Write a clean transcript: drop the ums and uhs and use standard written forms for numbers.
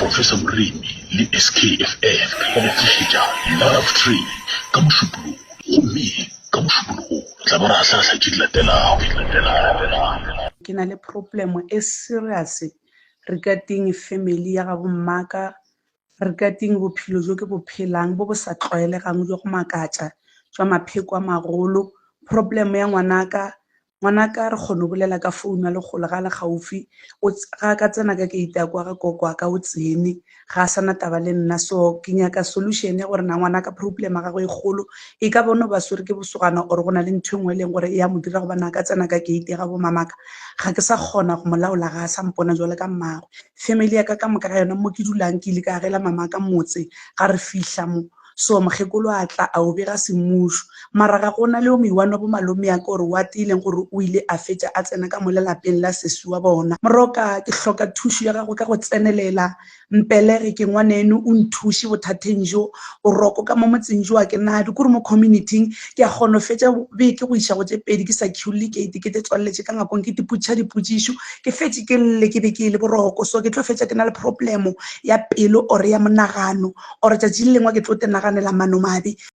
Professor Moremi le SKFM ba go tlišetša Love Train ka Mošupologo gomme ka Mošupologo re tla ba re ahlaahla tše di latelago. Ke na le problem e serious regarding family ya gabo mmaka, regarding bophelo jo ke bo phelang bo bo sa tlwaelegang jwa go makatša jwa mapheko a magolo. Problem ya ngwanaka Ngwanaka re kgona go bolela ka founu a le kgole ga a le gaufi ga a ka tsena ka gate ya kwa ga koko wa ka o tsene ga a sa na taba le nna so ke nyaka solution ya gore na ngwanaka problem ya gagwe e kgolo e ka ba o no ba swere ke bosogana or go na le ntho e nngwe e leng gore e ya mo dira gobane a ka tsena ka gate ya ga bo mamaka ga ke sa kgona go mo laola ga a sa mpona jwalo ka mmagwe. Family ya ka ka moka ga yona mo ke dulang ke ile ka agela mamaka motse ga re fihla mo. So mokgekolo a tla a o bega semmušo. Mara ga gona le o moiwane wa bo malome ya ka or what e leng gore o ile a fetša a tsena ka mo lelapeng la sesi wa bona. Moroka, ke hloka thušo ya gago ka go tsenelela. Mpelege ke ngwaneno o nthuše bothateng bjo. Boroko ka mo motseng bjo a ke nabi, kore mo community-ing ke a kgona go fetša beke go iša go tše pedi ke sa khiulle gate ke te tswaleletše ka ngakong ke tipotšiša dipotšišo ke fetše ke lle ke be ke le boroko. So ke tlo fetša ke na le problemo ya pelo or ya monagano or tšatši le lengwe ke tlo te naganela manomabe.